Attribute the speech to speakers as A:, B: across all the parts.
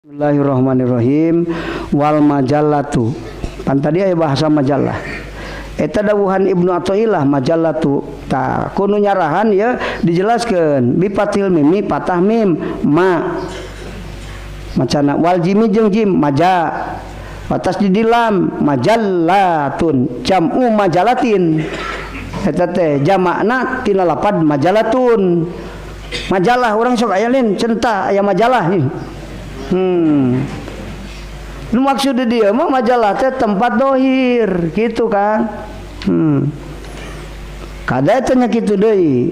A: Bismillahirrahmanirrahim. Wal majallatu. Pan tadi aya bahasa majalah. Eta dawuhan Ibnu Athaillah majallatu. Tah kudu nyarahan ya dijelaskeun bipatil mimi patah mim ma. Macana wal jimi jeung jim maja. Batas di dilam majallatun jam'u majalatin. Eta teh jamakna tina lapad majalatun. Majalah urang sok aya lin centah aya majalah nih. Nu maksud dia mah majalah teh tempat dohir gitu kan. Kada eta nya kitu deui.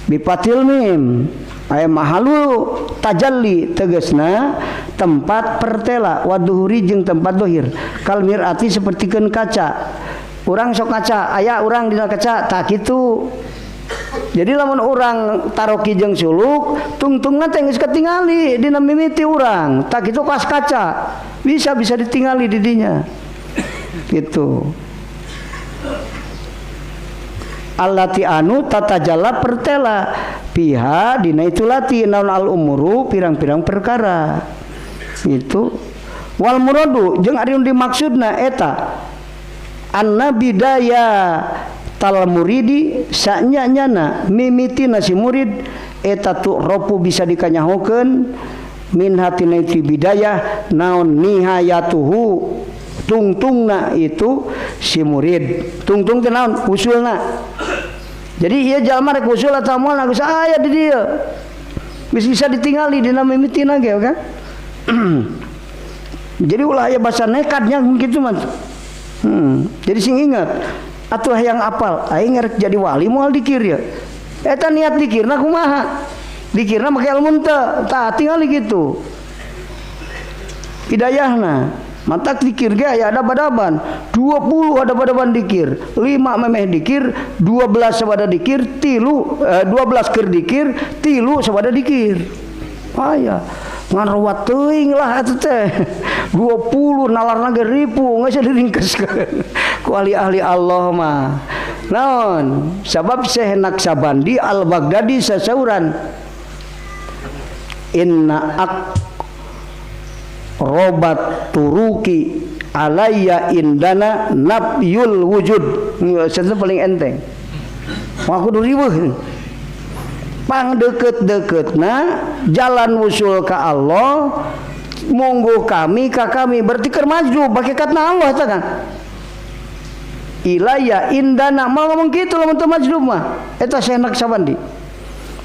A: Bipatil mim aya mahalu tajalli tegasna tempat pertela waduhuri jeung tempat dohir. Kal mirati sapertikeun kaca. Urang sok kaca aya urang dina kaca tah kitu. Jadi lamun urang taroki jeung suluk tungtungna teh geus katingali dina mimiti urang tah kitu kas kaca bisa ditingali di dinya gitu. Allati anu tatajalla pertela piha dina itu lati naon al umuru pirang-pirang perkara itu wal muradu jeung ari nu dimaksudna eta anna bidaya tal muridi sanya-nyana mimitina si murid eta tu ropu bisa dikanyahokeun min hatina itu bidayah naon nihayatuhu tungtungna itu si murid tungtung teh naon usulna. Jadi ieu jalma rek usul atawa moal geus aya di dieu bisa ditingali dina mimitina ge kan. Jadi ulah aya basa nekadnya kitu mah. Jadi sing ingat atuh yang apal aing rek jadi wali moal dikir ya eta niat dikirna kumaha dikirna make ilmu teu tah tingali kitu hidayahna matak dikir ge aya adab-adaban 20 adab-adaban dikir 5 memeh dikir 12 sabada dikir 3 12 keur dikir 3 sabada dikir aya ngan ruwat teuing lah eta teh 20 nalarna ge ripu geus diringkeskeun ku ahli-ahli Allah mah naon sabab Syekh Naqsyabandi Al-Baghdadi sasauran inna aqrabat turuki alayya indana nafyul wujud. Cenah paling enteng mah kudu riweuh pang deket-deketna jalan wusul ka Allah monggo kami ka kami berarti keur maju hakikatna Allah eta kan ilaya indana mau ngomong kitu lamun teu majlub mah eta Syekh Naqsyabandi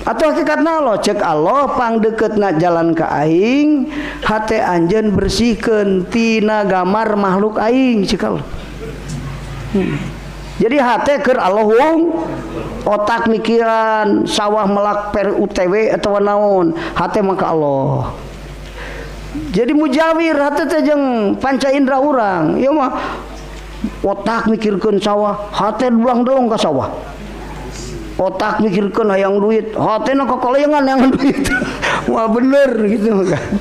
A: atau hakikatna Allah cek Allah pang deketna jalan ka aing hate anjeun bersihkeun tina gamar makhluk aing cek Allah. Jadi hate keur Allahung otak mikiran sawah melak per UTW atau naon hate maka Allah. Jadi mujawir hate teh jeung panca indera urang ieu mah otak mikirkeun sawah hate dulang-dolong ka sawah. Otak mikirkeun hayang duit hatena kakoleungan hayang duit. Wah bener gitu kan.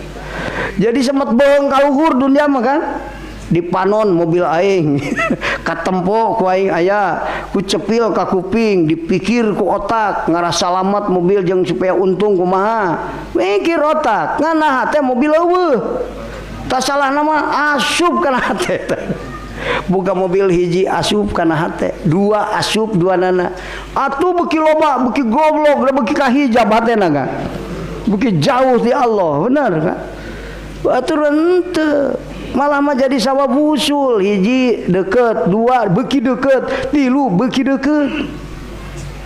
A: Jadi semet bohong kaluhur dunia mah kan. Di panon mobil aing katempo ku aing aya ku cepil ka kuping dipikir ku otak ngarasa salamat mobil jeung supaya untung kumaha mikir otak ngan hate mobil eueuh tah salahna mah asup kana hate. Buka mobil hiji asup kana hate dua asup dua nana atuh beuki loba beuki goblok beuki kahijab hatena kan beuki jauh ti Allah bener kan atuh henteu malah mah jadi sawab usul hiji deket dua beuki deket tilu beuki deket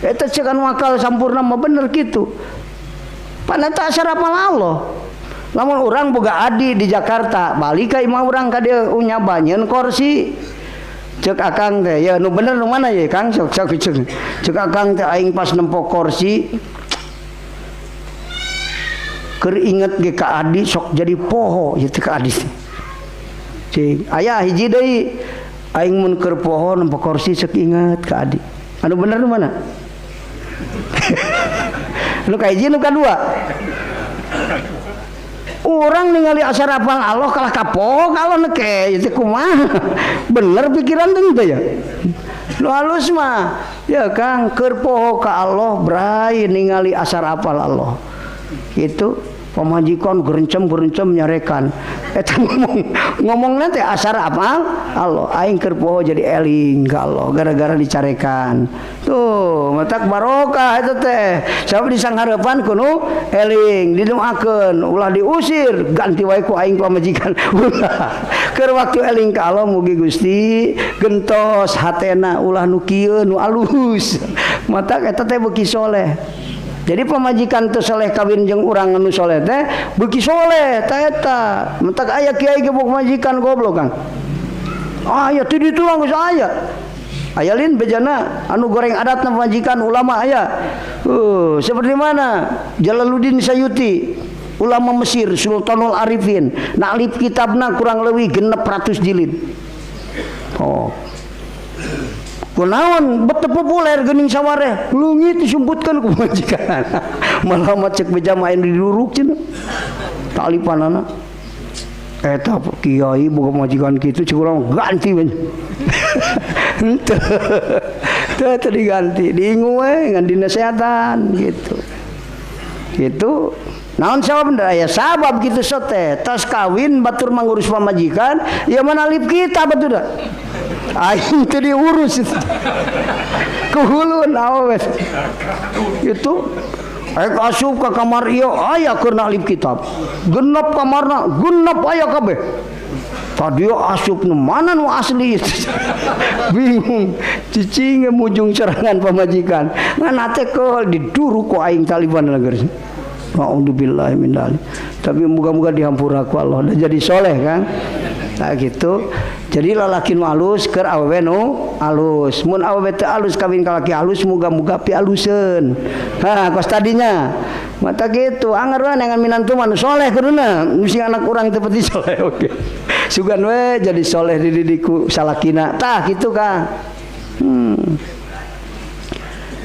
A: eta cek anu akal sampurna mah bener kitu pan eta asarapal Allah. Lamun urang boga adi di Jakarta balik ka imah urang ka dieu nyaba nyeun kursi cek akang teh ya nu bener nu mana ye Kang sok sok cek cek akang teh aing pas nempo kursi keur inget ge ka adi sok jadi poho ieu teh ka adi. Cing aya hiji deui aing mun keur poho nempo kursi sok inget ka adi. Anu bener nu mana? Nu ka hiji nu kadua? Urang ningali asarapal Allah kalah kapok Allah neke ieu teh kumaha? Bener pikiran teh ya. Nu halus mah ya Kang keur poho ka Allah bray ningali asarapal Allah. Gitu. Pamajikan gerencem-gerencem nyarekan. Eta ngomong nanti asar apa? Allah aing keur poho jadi eling ka Allah gara-gara dicarekan. Tuh, matak barokah eta teh. Sabab disanghareupan kuno eling, didoakeun, ulah diusir, ganti wae ku aing pamajikan. Ulah. Keur waktu eling ka Allah mugi Gusti gentos hatena ulah nu kieu nu alus. Matak eta teh beuki soleh. Jadi pamajikan teu soleh kawin jeung urang anu soleh teh beuki soleh ta eta. Mentak aya kiai ge boga pamajikan goblok Kang. Aya ti ditu geus aya. Aya lin bejana anu goreng adatna pamajikan ulama aya. Seperti mana? Jalaluddin Sayuti, ulama Mesir, Sultanul Arifin. Nalip kitabna kurang leuwih 600 jilid. Oh. Kunaon bet populer geuning sawareh leungit disumputkeun ku pamajikan. Malah mah cek beja main diduruk cenah. Talipanana. Eta kiai boga pamajikan kitu cek urang ganti we. Henteu. Teu diganti, diingu we ngan dinasehatan gitu. Gitu. Naon sabab aya sabab kitu sote. Tos kawin batur mangurus pamajikan, ieu mah nalip kita batur da. Aing teu diurus itu. Kuhulun awes. Itu rek asup ka kamar ieu aya keur nalip kitab. Genep kamarna, genep aya kabeh. Tadi asup nu mana nu asli itu. Bingung. Cicing mujung serangan pamajikan. Ngan hate keul diduru ku aing Taliban negeri. A'udzubillahi min dzalik. Tapi moga-moga dihampura ku Allah dan jadi soleh kan. Nah gitu. Jadi lalaki nu alus keur awewe nu alus. Mun awewe teu alus kawin ka laki alus muga-muga pialuseun. Ha kos tadinya. Mata gitu anger we dengan minantu mah nu soleh kuduna. Mesti anak urang teu peti soleh oke. Sugan we jadi soleh dididik ku salakina. Tah kitu Kang.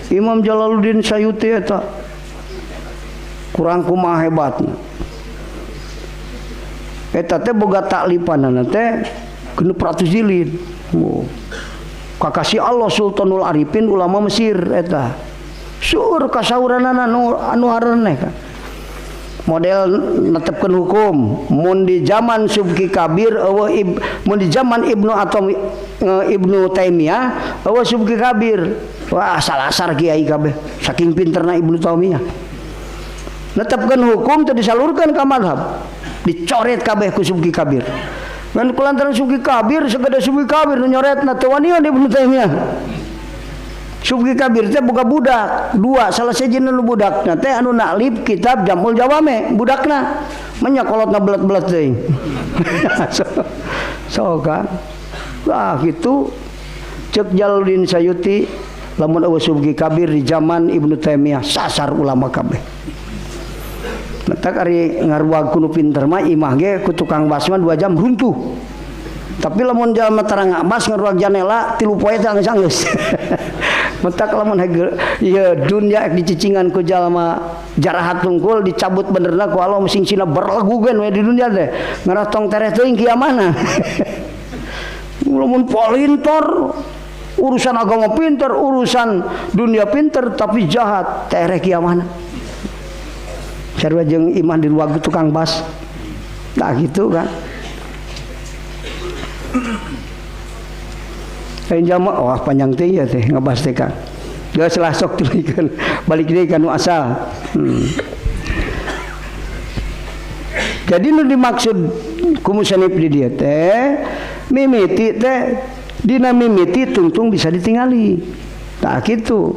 A: Imam Jalaluddin Sayuti eta kurang kumaha hebatna. Eta teh boga taklipanana teh 600 jilid. Oh. Kakasih Allah Sultanul Arifin ulama Mesir eta. Seueur kasauranana anu hareneh kan. Model netepkeun hukum mun di zaman Subki Kabir eueuh mun di zaman Ibnu atau Ibnu Taimiyah eueuh Subki Kabir. Wah salasar kiai kabeh saking pinterna Ibnu Taimiyah. Netepkeun hukum teu disalurkeun ka mazhab. Dicoret kabeh ku Subki Kabir. Ngan kulantaran Subki Kabir sagede Subki Kabir nu nyoretna teu wanian Ibnu Taimiyah. Subki Kabir teh boga budak dua, salah sejina nu budakna teh anu naklib kitab Jamul Jawame budakna. Menya kolotna belet-belet teuing. So kan. Wah kitu ceuk Jalaluddin Sayuti lamun eueuh Subki Kabir di zaman Ibnu Taimiyah sasar ulama kabeh. Matak ari ngaruag kudu pinter mah imah ge ku tukang basman 2 jam runtuh. Tapi lamun jalma tarang ngabas ngaruag janela 3 poe teh anggeus-anggeus. Matak lamun ieu dunya dicicingan ku jalma jarahat tungkul dicabut benerna ku Allah sing sina berlegugeun we di dunya teh. Ngarah tong tereh teuing kiamana. Lamun palintor urusan agama pinter, urusan dunia pinter tapi jahat tereh kiamana. Sarua jeung imah di ruang tukang bas. Nah gitu kan. Lain jalma wah panjang teh ya teh ngabas teh Kang. Geus lah sok tuluykeun balik deui ka nu asal. Jadi nu dimaksud ku musanif di dieu teh mimiti teh dina mimiti tungtung bisa ditingali. Tah kitu.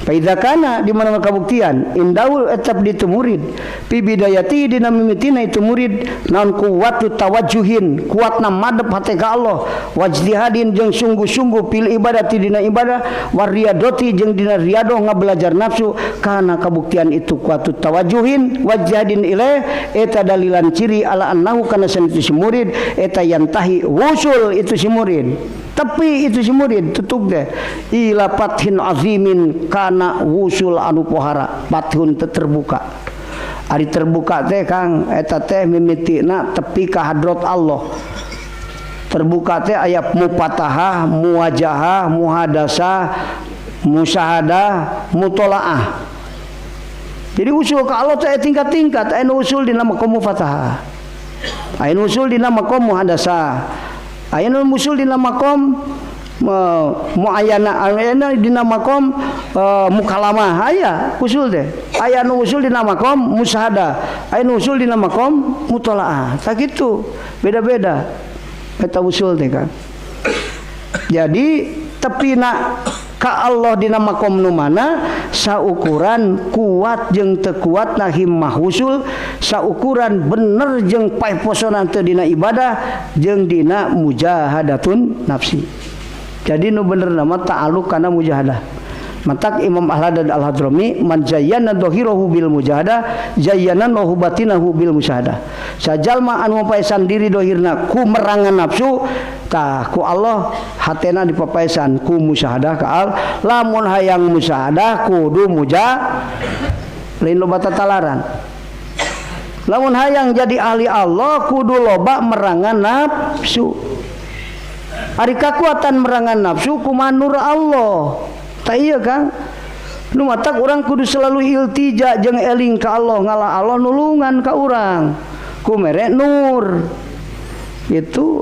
A: Faidza kana di mana kabuktian indaul etap di murid pi bidayati dina mimitina itu murid naon kuwatu tawajjuhin kuatna madep hate ka Allah wajtihadin jeung sungguh-sungguh pil ibadati dina ibadah wariyadoti jeung dina riyadoh ngabelajar nafsu kana kabuktian itu kuwatu tawajjuhin wajtihadin ilaih eta dalilan ciri ala annahu kana san itu si murid eta yantahi wusul itu si murid tapi itu si murid tutup deh ila fathin azimin kana wusul anu pohara fathun terbuka ari terbuka teh Kang eta teh mimitina tepi ka hadrat Allah terbuka teh aya mupatahah muwajahah muhadasah musyahadah mutolaah Jadi usul ka Allah teh tingkat-tingkat, aya nu usul dina maqam mufatahah, aya nu usul dina maqam muhadasah, aya nu usul dina maqam muayyana, aya nu dina maqam mukalamah, aya usul teh. Aya nu usul dina maqam musyahadah, aya nu usul dina maqam mutolaah. Tah kitu, beda-beda eta usul teh kan. Jadi tepina ka Allah dina makom nu mana saukuran kuat jeung teu kuatna himmah usul, saukuran bener jeung paeposona teu dina ibadah jeung dina mujahadatun nafsi. Jadi nu bener nama ta'alluq kana mujahadah. Matak Imam Al-Haddad Al-Hadrami man zayyana dhahirahu bil mujahadah zayyana lahu batinahu bil musyahadah. Sajalma anu mapaesan diri dohirna ku merangan nafsu, tah ku Allah hatena dipapaesan ku musyahadah ka al. Lamun hayang musyahadah kudu mujah lain loba tatalaran. Lamun hayang jadi ahli Allah kudu loba merangan nafsu. Ari kakuatan merangan nafsu kumaha nur Allah. Tak iya Kang. Nu matak urang kudu selalu iltija jeung eling ka Allah, ngalah Allah nulungan ka urang. Ku mere nur. Itu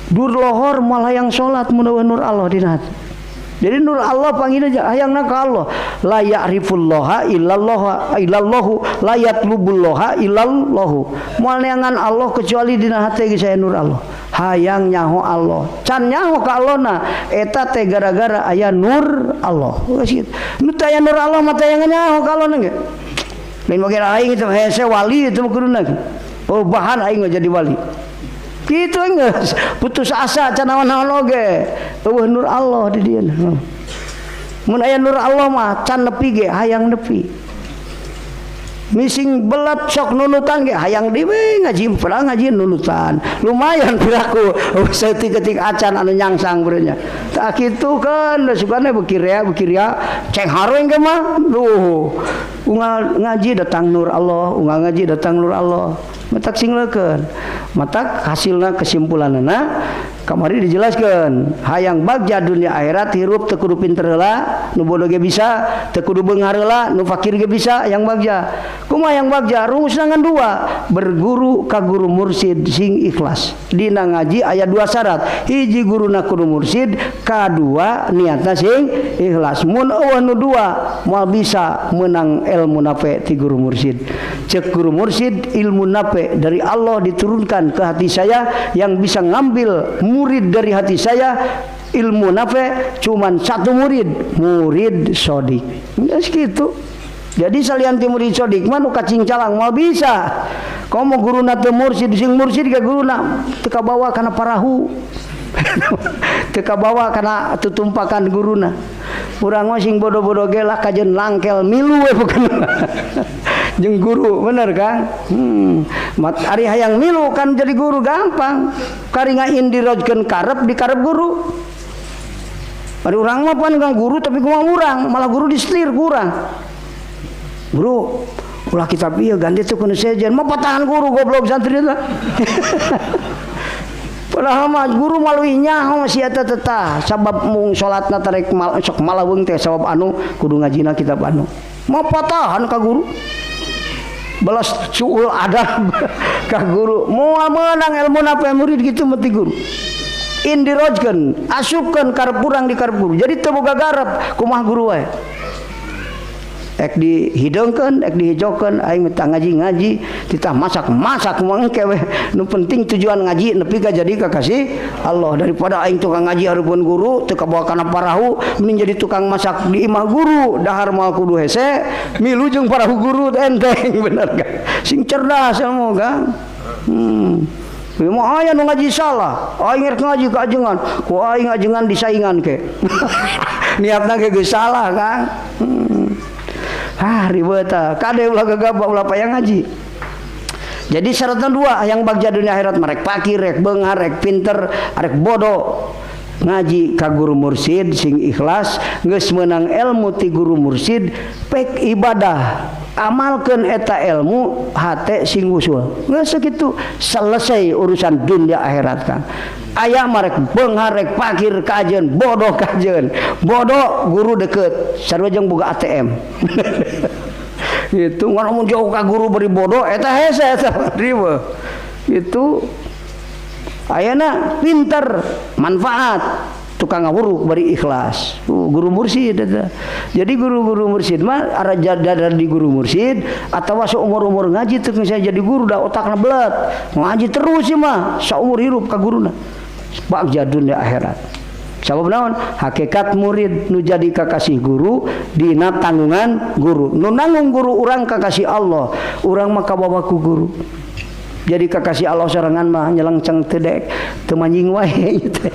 A: dur lohor malah yang salat mun nur Allah dina hati. Jadi nur Allah panggilna hayangna ka Allah. La ya'rifullaha illallah illallahu la yatlubullaha illallahu. Moal neangan Allah kecuali dina hati geus aya nur Allah. Hayang nyaho Allah. Can nyaho ka Allah na eta teh gara-gara aya nur Allah. Geus kitu. Nu teh aya nur Allah mah teh hayang nyaho ka Allah na ge. Lain bagian aing itu hese wali itu mah kuduna. Oh bahan aing mah jadi wali. Kitu geus putus asa can naon-naon oge. Eueuh nur Allah di dieu. Mun aya nur Allah mah can nepi ge hayang nepi. Mising belat sok nunutan ge hayang deui we ngaji padahal ngaji nunutan. Lumayan piraku saeutik-eutik acan anu nyangsang beureunnya. Tah kitu kan sukane beuki rea ceng hareng ge mah. Duh. Unggal ngaji datang nur Allah, unggal ngaji datang nur Allah. Matak sing leukeun. Matak hasilna kesimpulanna kamari dijelaskeun, hayang bagja dunia akhirat hirup teu kudu pinter heula, nu bodoh ge bisa, teu kudu beunghar heula, nu fakir ge bisa, hayang bagja. Kumaha hayang bagja? Rumusna ngan dua, berguru ka guru mursid sing ikhlas. Dina ngaji aya dua syarat, hiji guruna kudu mursid, kadua niatna sing ikhlas. Mun eueuh nu dua moal bisa meunang ilmu nape ti guru mursid. Cek guru mursid ilmu nape dari Allah diturunkan ke hati saya, yang bisa ngambil murid dari hati saya ilmu nape cuman satu murid, murid sodik. Geus kitu. Jadi salian ti murid sodik mah nu kacing calang moal bisa. Komo guruna teu mursid, sing mursid ge guruna teu kabawa kana parahu. Teu kabawa kana tutumpakan guruna. Urang mah sing bodoh-bodoh ge lah kajeun langkel milu we bukan. Jeung guru bener Kang. Mat ari hayang milu kan jadi guru gampang. Kari ngaindirojkeun karep di karep guru. Ari urang mah pan kang guru tapi kumaha urang, malah guru disetir ku urang. Guru, ulah kitab ieu ganti teh kudu sejen, mah patahan guru goblok santri teh. Padahal mah guru maluih nyaho si eta teh tah, sabab mung salatna tarek sok malaweung teh sabab anu kudu ngajina kitab anu. Mah patahan ka guru. Balas suul adab ka guru. Moal meunang ilmu napa murid kitu mah ti guru. Indirojkeun, asupkeun karep urang di karep guru. Jadi teu boga garap kumaha guru wae. Ek dihidengkeun, ek dihijokeun, aing minta ngaji-ngaji, titah masak-masak mangke we. Nu penting tujuan ngaji nepi ka jadi kakasih Allah. Daripada aing tukang ngaji hareupeun guru teu kabawa kana parahu, mending jadi tukang masak di imah guru, dahar moal kudu hese, milu jeung parahu guru enteng bener kan. Sing cerdas ilmu kan. Mah aya nu ngaji salah, aing rek ngaji ka ajengan, ku aing ajengan disaingan ke. Niatna ge geus salah kan. Ah ribet tah, kade ulah gegabah ulah payah ngaji. Jadi syaratnya dua, yang bagja dunia akhirat merek pakir, rek beunghar, rek pinter, rek bodoh. Ngaji ka guru mursid sing ikhlas, geus meunang ilmu ti guru mursid, pek ibadah, amalkeun eta ilmu, hate sing usul. Geus sakitu selesai urusan dunia akhirat kan. Aya marek beunghar, rek pakir kajeun, bodoh kajeun. Bodoh guru deket, sarua jeung boga ATM. Gitu ngan mun jauh ka guru beri bodoh eta hese eta riweuh. Gitu ayeuna pinter manfaat tukang ngawuruk bari ikhlas. Guru mursyid eta. Jadi guru-guru mursyid mah ara di guru mursyid atawa seumur-umur ngaji teu saya jadi guru da otakna belet. Ngaji terus sih mah saumur hirup ka guruna. Bagja dunia akhirat. Sabab naon? Hakikat murid nu jadi kakasih guru dina tanggungan guru. Nu nanggung guru urang kakasih Allah, urang mah kabawa ku guru. Jadi kakasih Allah sorangan mah nyelengceng teu dek, teu manjing wae teh.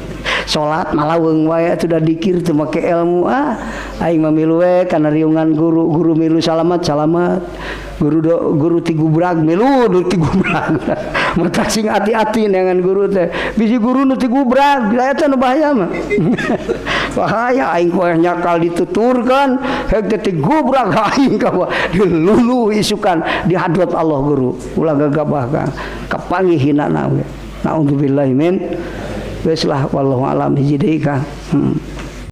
A: Salat malaweung wae atuh da dikir teu make ilmu ah. Aing mah milu we kana riungan guru, guru milu salamat salamat. Guru do, guru tigubrag milu du tigubrag. Mata sing ati-ati neangan guru teh. Bisi guru nu tigubrag, eta nu bahaya mah. Bahaya aing poe nyakal dituturkan, hek teh tigubrag aing ka dilulu isukan di hadrat Allah guru. Ulah gagabah ka kapanggih hinana we. Naudzubillahi min. Wes lah wallahu alam hiji deui ka.